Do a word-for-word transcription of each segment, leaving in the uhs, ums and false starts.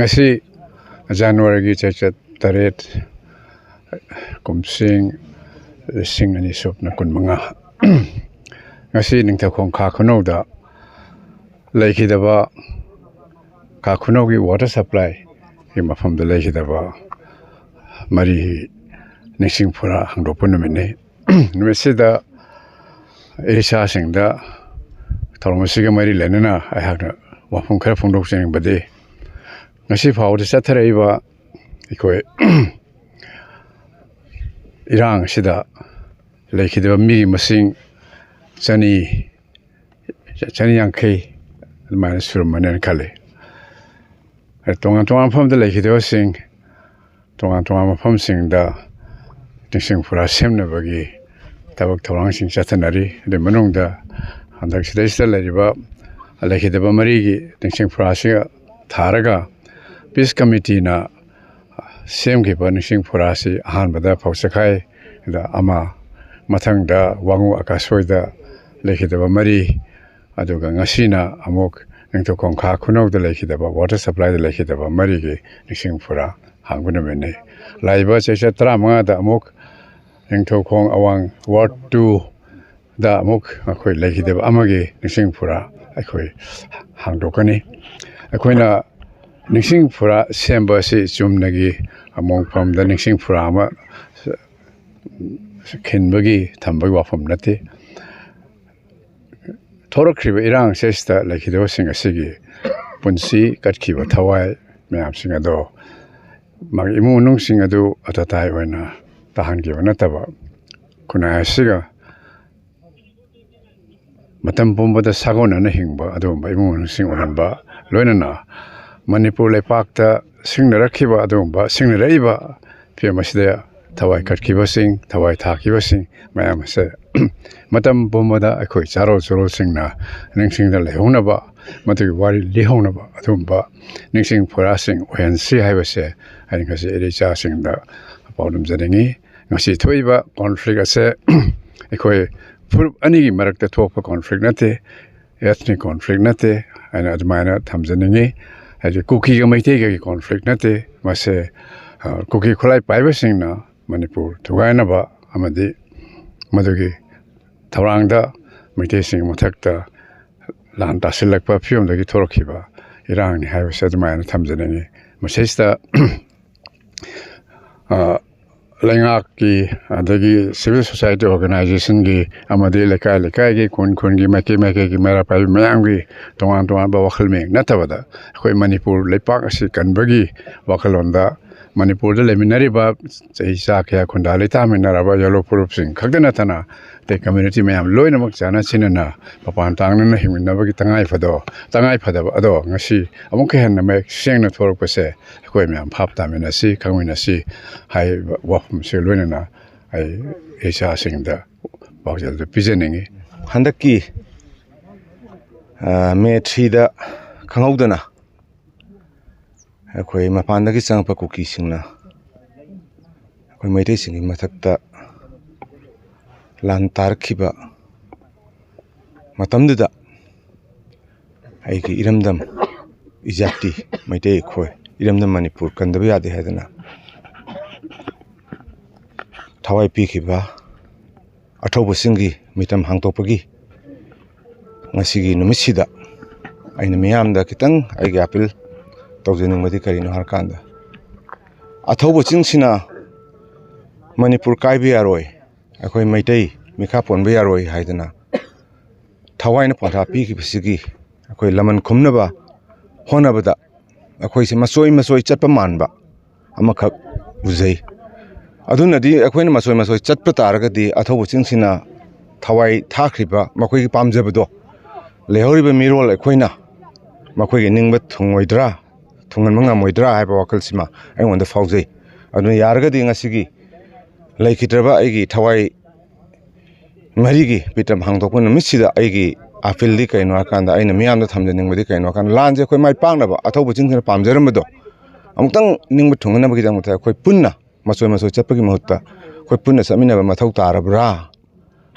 ꯑꯁꯤ ꯖꯅꯋꯥꯔꯤꯒꯤ ꯆꯩꯆꯠ ꯇꯔꯦꯠ, ꯀꯨꯝꯁꯤꯡ ꯂꯤꯁꯤꯡ ꯑꯅꯤ ꯁꯨꯞꯅ ꯀꯨꯟꯃꯉꯥ꯫ ꯉꯁꯤ ꯅꯤꯡꯊꯧꯈꯣꯡ ꯈꯥ ꯈꯨꯅꯧꯗ ꯂꯩꯈꯤꯗꯕ, ꯈꯥ ꯈꯨꯅꯧꯒꯤ ꯋꯥꯇꯔ ꯁꯄ꯭ꯂꯥꯏꯒꯤ ꯃꯐꯝꯗ ꯂꯩꯈꯤꯗꯕ ꯃꯔꯤ ꯅꯤꯡꯁꯤꯡ ꯐꯨꯔꯥ ꯍꯥꯡꯗꯣꯛꯄ ꯅꯨꯃꯤꯠꯅꯤ꯫ ꯅꯨꯃꯤꯠꯁꯤꯗ ꯏꯆꯥꯁꯤꯡꯗ ꯊꯧꯔꯝ ꯑꯁꯤꯒ ꯃꯔꯤ ꯂꯩꯅꯅ ꯑꯩꯍꯥꯛꯅ ꯋꯥꯐꯝ ꯈꯔ ꯐꯣꯡꯗꯣꯛꯆꯅꯤꯡꯕꯗꯤ, ꯉꯁꯤ ꯐꯥꯎꯕꯗ ꯆꯠꯊꯔꯛꯏꯕ ꯑꯩꯈꯣꯏ ꯏꯔꯥꯡ ꯑꯁꯤꯗ ꯂꯩꯈꯤꯗꯕ ꯃꯤꯒꯤ ꯃꯁꯤꯡ ꯆꯅꯤ, ꯆꯅꯤ ꯌꯥꯡꯈꯩ ꯑꯗꯨꯃꯥꯏꯅ ꯁꯨꯔꯝꯃꯅꯦꯅ ꯈꯜꯂꯤ꯫ ꯇꯣꯉꯥꯟ ꯇꯣꯉꯥꯟꯕ ꯃꯐꯝꯗ ꯂꯩꯈꯤꯗꯕꯁꯤꯡ, ꯇꯣꯉꯥꯟ ꯇꯣꯉꯥꯟꯕ ꯃꯐꯝꯁꯤꯡꯗ ꯅꯤꯡꯁꯤꯡ ꯐꯨꯔꯥ ꯁꯦꯝꯅꯕꯒꯤ ꯊꯕꯛ ꯊꯧꯔꯥꯡꯁꯤꯡ ꯆꯠꯊꯅꯔꯤ꯫ ꯑꯗꯨꯒꯤ ꯃꯅꯨꯡꯗ ꯍꯟꯗꯛ ꯁꯤꯗꯩꯁꯤꯗ ꯂꯩꯔꯤꯕ ꯂꯩꯈꯤꯗꯕ ꯃꯔꯤꯒꯤ ꯅꯤꯡꯁꯤꯡ ꯐꯨꯔꯥꯁꯤꯒ ꯊꯥꯔꯒ ꯄꯤꯁ ꯀꯃꯤꯇꯤꯅ ꯁꯦꯝꯈꯤꯕ ꯅꯤꯡꯁꯤꯡ ꯐꯨꯔꯥꯁꯤ ꯑꯍꯥꯟꯕꯗ ꯐꯧꯆꯈꯥꯏꯗ ꯑꯃ, ꯃꯊꯪꯗ ꯋꯥꯉꯨ ꯑꯀꯥꯁꯣꯏꯗ ꯂꯩꯈꯤꯗꯕ ꯃꯔꯤ, ꯑꯗꯨꯒ ꯉꯁꯤꯅ ꯑꯃꯨꯛ ꯅꯤꯡꯊꯧꯈꯣꯡ ꯈꯥ ꯈꯨꯅꯧꯗ ꯂꯩꯈꯤꯗꯕ, ꯋꯥꯇꯔ ꯁꯄ꯭ꯂꯥꯏꯗ ꯂꯩꯈꯤꯗꯕ ꯃꯔꯤꯒꯤ ꯅꯤꯡꯁꯤꯡ ꯐꯨꯔꯥ ꯍꯥꯡꯕ ꯅꯨꯃꯤꯠꯅꯤ꯫ ꯂꯥꯛꯏꯕ ꯆꯩꯆꯠ ꯇꯔꯥꯃꯉꯥꯗ ꯑꯃꯨꯛ ꯅꯤꯡꯊꯧꯈꯣꯡ ꯑꯋꯥꯡ ꯋꯥꯔꯗ ꯇꯨꯗ ꯑꯃꯨꯛ ꯑꯩꯈꯣꯏ ꯂꯩꯈꯤꯗꯕ ꯑꯃꯒꯤ ꯅꯤꯡꯁꯤꯡ ꯐꯨꯔꯥ ꯑꯩꯈꯣꯏ ꯍꯥꯡꯗꯣꯛꯀꯅꯤ꯫ ꯑꯩꯈꯣꯏꯅ ꯅꯤꯡꯁꯤꯡ ꯐꯨꯔꯥ ꯁꯦꯝꯕ ꯑꯁꯤ ꯆꯨꯝꯅꯒꯤ ꯑꯃꯣꯡꯐꯝꯗ ꯅꯤꯡꯁꯤꯡ ꯐꯨꯔꯥ ꯑꯃ ꯈꯤꯟꯕꯒꯤ ꯊꯝꯕꯒꯤ ꯋꯥꯐꯝ ꯅꯠꯇꯦ꯫ ꯊꯣꯔꯛꯈ꯭ꯔꯤꯕ ꯏꯔꯥꯡꯁꯦ ꯁꯤꯗ ꯂꯩꯈꯤꯗꯕꯁꯤꯡ ꯑꯁꯤꯒꯤ ꯄꯨꯟꯁꯤ ꯀꯠꯈꯤꯕ ꯊꯋꯥꯏ ꯃꯌꯥꯝꯁꯤꯡ ꯑꯗꯣ ꯃꯥꯒꯤ ꯏꯃꯨꯡ ꯃꯅꯨꯡꯁꯤꯡ ꯑꯗꯨ ꯑꯇꯇꯥꯏ ꯑꯣꯏꯅ ꯇꯥꯍꯟꯈꯤꯕ ꯅꯠꯇꯕ, ꯈꯨꯟꯅꯥꯏ ꯑꯁꯤꯒ ꯃꯇꯝ ꯄꯨꯝꯕꯗ ꯁꯥꯒꯣꯟꯅꯅ ꯍꯤꯡꯕ ꯑꯗꯨꯒꯨꯝꯕ ꯏꯃꯨꯡ ꯃꯅꯨꯡꯁꯤꯡ ꯑꯣꯏꯍꯟꯕ, ꯂꯣꯏꯅꯅ ꯃꯅꯤꯄꯨꯔ ꯂꯩꯄꯥꯛꯇ ꯁꯤꯡꯅꯔꯛꯈꯤꯕ ꯑꯗꯨꯒꯨꯝꯕ ꯁꯤꯡꯅꯔꯛꯏꯕ ꯐꯤꯕꯝ ꯑꯁꯤꯗ ꯊꯋꯥꯏ ꯀꯠꯈꯤꯕꯁꯤꯡ, ꯊꯋꯥꯏ ꯊꯥꯈꯤꯕꯁꯤꯡ ꯃꯌꯥꯝ ꯑꯁꯦ ꯃꯇꯝ ꯄꯨꯝꯕꯗ ꯑꯩꯈꯣꯏ ꯆꯥꯔꯣꯜ ꯆꯨꯔꯣꯜꯁꯤꯡꯅ ꯅꯤꯡꯁꯤꯡꯗ ꯂꯩꯍꯧꯅꯕ, ꯃꯗꯨꯒꯤ ꯋꯥꯔꯤ ꯂꯤꯍꯧꯅꯕ ꯑꯗꯨꯒꯨꯝꯕ ꯅꯤꯡꯁꯤꯡ ꯐꯨꯔꯥꯁꯤꯡ ꯑꯣꯏꯍꯟꯁꯤ ꯍꯥꯏꯕꯁꯦ ꯑꯩꯅ ꯉꯁꯤ ꯑꯩ ꯏꯆꯥꯁꯤꯡꯗ ꯄꯥꯎꯗꯝꯖꯅꯤꯡꯉꯤ꯫ ꯉꯁꯤ ꯊꯣꯛꯏꯕ ꯀꯣꯟꯐ꯭ꯂꯤꯛ ꯑꯁꯦ ꯑꯩꯈꯣꯏ ꯐꯨꯔꯨꯞ ꯑꯅꯤꯒꯤ ꯃꯔꯛꯇ ꯊꯣꯛꯄ ꯀꯣꯟꯐ꯭ꯂꯤꯛ ꯅꯠꯇꯦ, ꯑꯦꯊꯅꯤꯛ ꯀꯣꯟꯐ꯭ꯂꯤꯛ ꯅꯠꯇꯦ ꯍꯥꯏꯅ ꯑꯗꯨꯃꯥꯏꯅ ꯊꯝꯖꯅꯤꯡꯉꯤ꯫ ꯍꯥꯏꯗꯤ ꯀꯨꯀꯤꯒ ꯃꯩꯇꯩꯒꯒꯤ ꯀꯣꯟꯐ꯭ꯂꯤꯛ ꯅꯠꯇꯦ꯫ ꯃꯁꯦ, ꯑ, ꯀꯨꯀꯤ ꯈꯨꯠꯂꯥꯏ ꯄꯥꯏꯕꯁꯤꯡꯅ ꯃꯅꯤꯄꯨꯔ ꯊꯨꯒꯥꯏꯅꯕ ꯑꯃꯗꯤ ꯃꯗꯨꯒꯤ ꯊꯧꯔꯥꯡꯗ ꯃꯩꯇꯩꯁꯤꯡꯒꯤ ꯃꯊꯛꯇ ꯂꯥꯟ ꯇꯥꯁꯤꯜꯂꯛꯄ ꯐꯤꯕꯝꯗꯒꯤ ꯊꯣꯛꯂꯛꯈꯤꯕ ꯏꯔꯥꯡꯅꯤ ꯍꯥꯏꯕꯁꯦ ꯑꯗꯨꯃꯥꯏꯅ ꯊꯝꯖꯅꯤꯡꯉꯤ꯫ ꯃꯁꯤꯁꯤꯗ, ꯑ, ꯂꯩꯉꯥꯛꯀꯤ, ꯑꯗꯒꯤ civil society organizationꯒꯤ, ꯑꯃꯗꯤ ꯂꯩꯀꯥꯏ ꯂꯩꯀꯥꯏꯒꯤ, ꯈꯨꯟ ꯈꯨꯟꯒꯤ, ꯃꯥꯏꯀꯩ ꯃꯥꯏꯀꯩꯒꯤ ꯃꯩꯔꯥ ꯄꯥꯏꯕꯤ ꯃꯌꯥꯝꯒꯤ ꯇꯣꯉꯥꯟ ꯇꯣꯉꯥꯟꯕ ꯋꯥꯈꯜ ꯃꯌꯦꯛ ꯅꯠꯇꯕꯗ, ꯑꯩꯈꯣꯏ ꯃꯅꯤꯄꯨꯔ ꯂꯩꯄꯥꯛ ꯑꯁꯤ ꯀꯟꯕꯒꯤ ꯋꯥꯈꯜꯂꯣꯟꯗ, ꯃꯅꯤꯄꯨꯔꯗ ꯂꯩꯃꯤꯟꯅꯔꯤꯕ ꯆꯍꯤ ꯆꯥ ꯀꯌꯥ ꯈꯨꯟꯗꯥ ꯂꯩꯇꯥꯃꯤꯟꯅꯔꯕ ꯌꯦꯜꯂꯣ ꯐꯨꯔꯨꯞꯁꯤꯡ ꯈꯛꯇ ꯅꯠꯇꯅ, ꯑꯇꯩ community ꯃꯌꯥꯝ ꯂꯣꯏꯅꯃꯛ ꯆꯥꯟꯅ ꯁꯤꯟꯅꯅ ꯃꯄꯥꯟ ꯇꯥꯡꯅꯅ ꯍꯤꯡꯃꯤꯟꯅꯕꯒꯤ ꯇꯉꯥꯏ ꯐꯗꯣ-, ꯇꯉꯥꯏ ꯐꯗꯕ ꯑꯗꯣ ꯉꯁꯤ ꯑꯃꯨꯛꯀ ꯍꯦꯟꯅ ꯃꯌꯦꯛ ꯁꯦꯡꯅ ꯊꯣꯛꯂꯛꯄꯁꯦ ꯑꯩꯈꯣꯏ ꯃꯌꯥꯝ ꯚꯥꯞ ꯇꯥꯃꯤꯟꯅꯁꯤ, ꯈꯪꯃꯤꯟꯅꯁꯤ ꯍꯥꯏꯔꯤꯕ ꯋꯥꯐꯝꯁꯤꯒ ꯂꯣꯏꯅꯅ ꯑꯩ ꯏꯆꯥꯁꯤꯡꯗ ꯄꯥꯎꯖꯦꯜꯗꯨ ꯄꯤꯖꯅꯤꯡꯏ꯫ ꯍꯟꯗꯛꯀꯤ, ꯑ, ꯃꯦ threeꯗ ꯈꯪꯍꯧꯗꯅ ꯑꯩꯈꯣꯏ ꯃꯄꯥꯟꯗꯒꯤ ꯆꯪꯉꯛꯄ ꯀꯨꯀꯤꯁꯤꯡꯅ ꯑꯩꯈꯣꯏ ꯃꯩꯇꯩꯁꯤꯡꯒꯤ ꯃꯊꯛꯇ ꯂꯥꯟ ꯇꯥꯔꯛꯈꯤꯕ ꯃꯇꯝꯗꯨꯗ, ꯑꯩꯒꯤ ꯏꯔꯝꯗꯝ, ꯏꯖꯥꯇꯤ ꯃꯩꯇꯩ ꯑꯩꯈꯣꯏ, ꯏꯔꯝꯗꯝ ꯃꯅꯤꯄꯨꯔ ꯀꯟꯗꯕ ꯌꯥꯗꯦ ꯍꯥꯏꯗꯅ ꯊꯋꯥꯏ ꯄꯤꯈꯤꯕ ꯑꯊꯧꯕꯁꯤꯡꯒꯤ ꯃꯤꯇꯝ ꯍꯥꯡꯗꯣꯛꯄꯒꯤ ꯉꯁꯤꯒꯤ ꯅꯨꯃꯤꯠꯁꯤꯗ ꯑꯩꯅ ꯃꯤꯌꯥꯝꯗ ꯈꯤꯇꯪ ꯑꯩꯒꯤ appeal ꯇꯧꯖꯅꯤꯡꯕꯗꯤ ꯀꯔꯤꯅꯣ ꯍꯥꯏꯔꯀꯥꯟꯗ, ꯑꯊꯧꯕꯁꯤꯡꯁꯤꯅ ꯃꯅꯤꯄꯨꯔ ꯀꯥꯏꯕ ꯌꯥꯔꯣꯏ, ꯑꯩꯈꯣꯏ ꯃꯩꯇꯩ ꯃꯤꯈꯥ ꯄꯣꯟꯕ ꯌꯥꯔꯣꯏ ꯍꯥꯏꯗꯅ ꯊꯋꯥꯏꯅ ꯄꯣꯟꯊꯥ ꯄꯤꯈꯤꯕꯁꯤꯒꯤ ꯑꯩꯈꯣꯏ ꯂꯃꯟ ꯈꯨꯝꯅꯕ ꯍꯣꯠꯅꯕꯗ ꯑꯩꯈꯣꯏꯁꯦ ꯃꯆꯣꯏ ꯃꯆꯣꯏ ꯆꯠꯄ ꯃꯥꯟꯕ ꯑꯃꯈꯛ ꯎꯖꯩ꯫ ꯑꯗꯨꯅꯗꯤ ꯑꯩꯈꯣꯏꯅ ꯃꯆꯣꯏ ꯃꯆꯣꯏ ꯆꯠꯄ ꯇꯥꯔꯒꯗꯤ ꯑꯊꯧꯕꯁꯤꯡꯁꯤꯅ ꯊꯋꯥꯏ ꯊꯥꯈ꯭ꯔꯤꯕ ꯃꯈꯣꯏꯒꯤ ꯄꯥꯝꯖꯕꯗꯣ ꯂꯩꯍꯧꯔꯤꯕ ꯃꯤꯔꯣꯜ ꯑꯩꯈꯣꯏꯅ ꯃꯈꯣꯏꯒꯤ ꯅꯤꯡꯕ ꯊꯨꯡꯉꯣꯏꯗ꯭ꯔꯥ, ꯊꯨꯡꯍꯟꯕ ꯉꯝꯃꯣꯏꯗ꯭ꯔꯥ ꯍꯥꯏꯕ ꯋꯥꯈꯜꯁꯤꯃ ꯑꯩꯉꯣꯟꯗ ꯐꯥꯎꯖꯩ꯫ ꯑꯗꯨꯅ ꯌꯥꯔꯒꯗꯤ ꯉꯁꯤꯒꯤ ꯂꯩꯈꯤꯗ꯭ꯔꯕ ꯑꯩꯒꯤ ꯊꯋꯥꯏ ꯃꯔꯤꯒꯤ ꯃꯤꯇꯝ ꯍꯥꯡꯗꯣꯛꯄ ꯅꯨꯃꯤꯠꯁꯤꯗ ꯑꯩꯒꯤ appealꯗꯤ ꯀꯩꯅꯣ ꯍꯥꯏꯔꯀꯥꯟꯗ, ꯑꯩꯅ ꯃꯤꯌꯥꯝꯗ ꯊꯝꯖꯅꯤꯡꯕꯗꯤ ꯀꯩꯅꯣ ꯍꯥꯏꯔꯀꯥꯟꯗ, ꯂꯥꯟꯁꯦ ꯑꯩꯈꯣꯏ ꯃꯥꯏ ꯄꯥꯛꯅꯕ ꯑꯊꯧꯕꯁꯤꯡꯁꯤꯅ ꯄꯥꯝꯖꯔꯝꯕꯗꯣ ꯑꯃꯨꯛꯇꯪ ꯅꯤꯡꯕ ꯊꯨꯡꯅꯅꯕꯒꯤꯗꯃꯛꯇ ꯑꯩꯈꯣꯏ ꯄꯨꯟꯅ ꯃꯆꯣꯏ ꯃꯆꯣꯏ ꯆꯠꯄꯒꯤ ꯃꯍꯨꯠꯇ ꯑꯩꯈꯣꯏ ꯄꯨꯟꯅ ꯆꯠꯃꯤꯟꯅꯕ ꯃꯊꯧ ꯇꯥꯔꯕ꯭ꯔꯥ?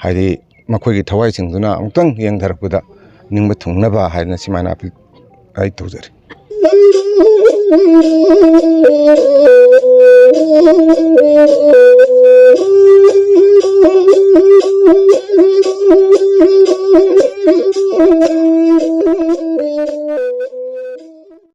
ꯍꯥꯏꯗꯤ ꯃꯈꯣꯏꯒꯤ ꯊꯋꯥꯏꯁꯤꯡꯗꯨꯅ ꯑꯃꯨꯛꯇꯪ ꯌꯦꯡꯊꯔꯛꯄꯗ ꯅꯤꯡꯕ ꯊꯨꯡꯅꯕ ꯍꯥꯏꯗꯅ ꯁꯨꯃꯥꯏꯅ appeal ꯑꯩ ꯇꯧꯖꯔꯤ꯫